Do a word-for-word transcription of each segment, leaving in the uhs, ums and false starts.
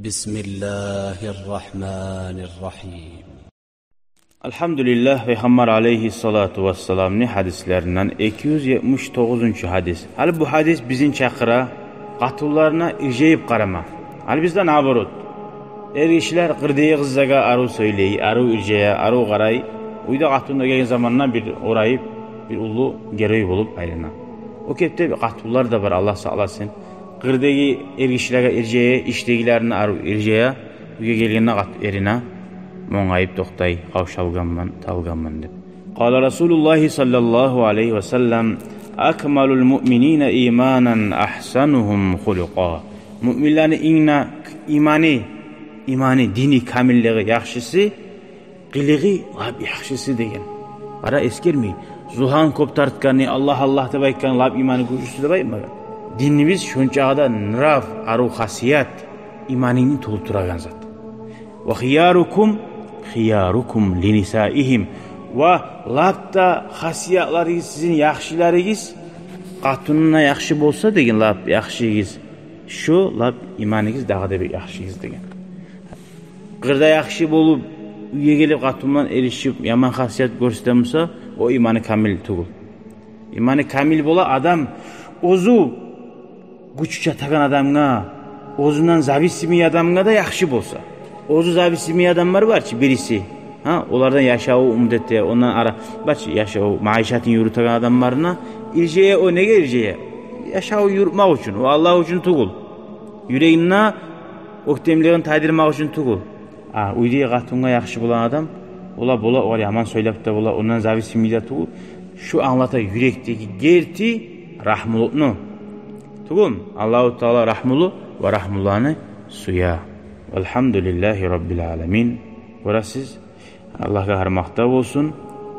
بسم الله الرحمن الرحيم. Алгьамдулиллагь, Пайхаммар алайгьиссалату вассаламны гьадислеринден эки юз етмиш тогъузунчу гьадис. Гьали бу гьадис бизин чакъыра къатынларына иржайып къарама. Гьали бизде наоборот. Эргишилер къырдагъы къызлагъа арив сёйлей, арив иржая, арив къарай. Уьйде къатынгъа гелген заманда бир орайып, бир уллу герой болуп айлана. О кепде къатынлар да бар, Аллагь сакъласын. Къырдагъы эргишилеге иржая, ишдегилерине арив иржая, уьйге гелгенде къат-, эрине мунгайып токътай, къавшалгъанман, талгъанман деп. قال رسول الله صلى الله عليه وسلم: أكمل المؤمنين إيمانا أحسنهم خلقا. Муъминлени инг де иманы, иманы, дини камиллиги яхшысы, къылыгъы лап яхшысы деген. Къара, эсгермей. Зугьан кёп тартгъаны, Аллагь, Аллагь деп айтгъаны лап иманы гючлюсю деп айтмагъан. Динибиз шончакъы да нрав, арив хасият, иманынгны толтурагъан зат. وخياركم خياركم لنسائهم. Ва лап да хасиятларыгъыз, сизин яхшыларыгъыз, къатынына яхшы болса деген, лап яхшыгъыз, шо лап иманыгъыз дагъы да бир яхшыгъыз деген. Къырда яхшы болуп, уьйге гелип, къатынман эришип, яман хасият гёрсетемусе, о иманы камил тюгюл. Иманы камил бола адам оьзю гючю чатагъан адамгъа, оьзюнден зависимый адамгъа да яхшы болса. Оьзю зависимый адамлар бар чы, бириси. Гьа, олардан яшаву умут эте, ондан ара, бар чы, яшав, маишатын юрютеген адамларына иржая, о неге иржая? Яшавун юрютмек учун, о Аллагь учун тюгюл. Юрегинде оьктемлигин тайдырмакъ учун тюгюл. А уьйдеги къатынгъа яхшы болагъан адам, ола, бола, огъар яман сёйлеп де бола, ондан зависимый да тюгюл. Шу англата юрекдеги герти рагьмулукъну. Тюгюлмю? Аллагьу Таала рагьмулу ва рагьмулуланы сюе. Валгьамдулиллагьи раббил аламин. Гёресиз, Аллагьгъа гьар макътав болсун,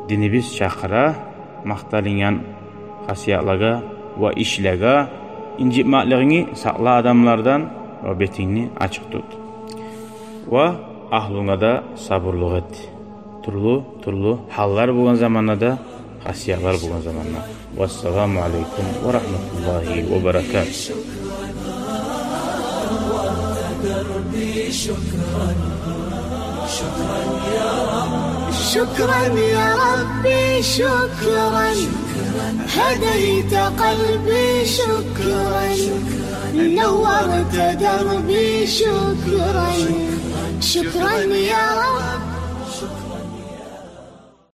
динибиз чакъыра макъталынгъан хасиятлагъа ва ишлеге. Инжитмеклигингни сакъла адамлардан ва бетингни ачыкъ тут. Ва агьлюнге де сабурлукъ эт. Тюрлю-тюрлю гьаллар болгъан заманда да, хасиятлар болгъан заманда. Вассаламу алейкум ва рагьматуллагьи ва баракатугь. شكرا يا ربي، شكرا، هديت قلبي، شكرا، نورت دربي، شكرا، شكرا يا رب.